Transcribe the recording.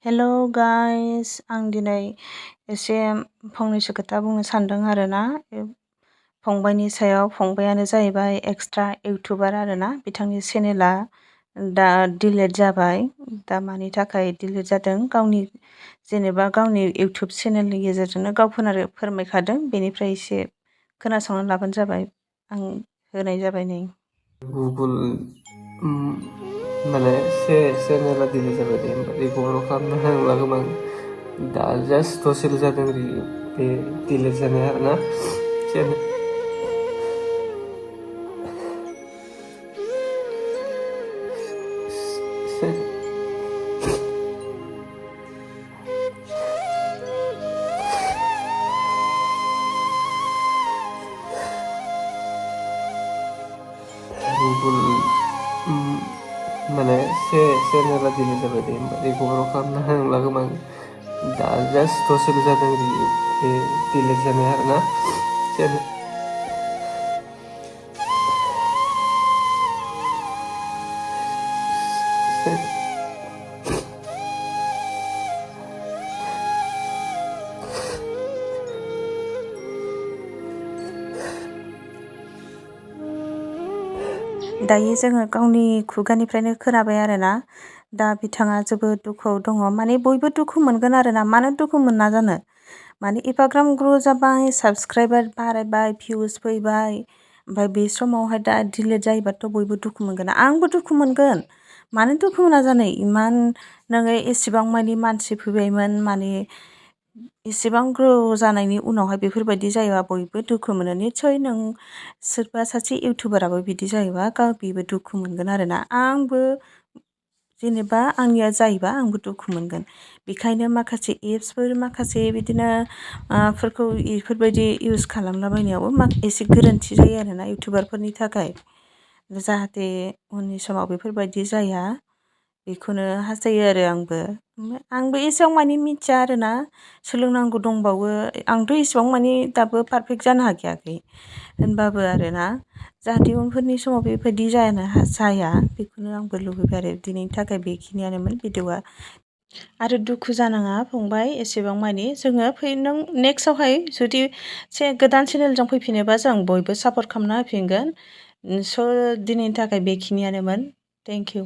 Hello guys, आं दिनै एसे फंनैसो खोथा बुंनो सानदों आरोना। फंबायनि सायाव। फंबायानो जाहैबाय एक्सट्रा इउटुबार आरोना। बिथांनि चेनेला दा डिलीट जाबाय। दा मानि थाखाय डिलीट जादों, जेनेबा गावनि इउटुब चेनेलनि गेजेरजोंनो गाव फोरमायखादों। बेनिफ्राय एसे खोनासंनानै लाबानो जाबाय। आं होनाय जाबाय नै। गुगोल माने चेनेला डिलीट जाबाय दे, होमबा रिकभार खालामनो हांला गोबां। दा जास्ट दसेल' जादों बे डिलीट जानाया आरोना। गुगोल माने चेनेला डिलीट जाबाय दे, होमबा रिकभार खालामनो हांला गोबां। दा जास्ट दसेल' जादों बे डिलीट जानाया आरोना। दायो जोङो गावनि खुगानिफ्रायनो खोनाबाय आरोना। दा बिथाङा जोबोद दुखुआव दङ। माने बयबो दुखु मोनगोन आरोना। मानो दुखु मोना जानो? माने एफाग्राम ग्र' जाबाय, साबस्क्राइबार बारायबाय, भिउस फैबाय। ओमफ्राय बे समावहाय दा डिलीट जायोबाथ' बयबो दुखु मोनगोन। आंबो दुखु मोनगोन। मानो दुखु मोना जानो? इमान नोङो एसेबां मानि मानसि फैबायमोन, माने एसेबां ग्र' जानायनि उनावहाय बेफोरबायदि जायोबा बयबो दुखु मोनो। निस्सय नों सोरबा सासे इउटुबाराबो बिदि जायोबा बेबो दुखु मोनगोन आरोना। आंबो जेनेबा आंनिया जायोबा आंबो दुखु मोनगोन। बेखायनो माखासे एप्सफोर, माखासे बिदिनो फोरखौ बेफोरबायदि इउस खालामलाबायनायावबो एसे गोरोन्थि जायो आरोना इउटुबारफोरनि थाखाय। जाहाथे उननि समाव बेफोरबायदि जाया, बेखौनो हास्थायो आरो आंबो एसेबां मानि मिथिया आरोना। सोलोंनांगौ दंबावो। आंथ' एसेबां मानि दाबो पारफेक्ट जानो हाखायाखै। होनबाबो आरोना, जाहाथे उनफोरनि समाव बेबायदि जाया, बेखौनो आंबो लुबैबाय आरो। दिनैनि थाखाय बेखिनियानोमोन भिडिअ'आ। आरो दुखु जानाङा फंबाय एसेबां मानि। जोङो नों नेक्स्टआवहाय जुदि गोदान चेनेलजों फैफिनोबा जों बयबो सापर्ट खालामना होफिनगोन। स' दिनैनि थाखाय बेखिनियानोमोन। Thank you.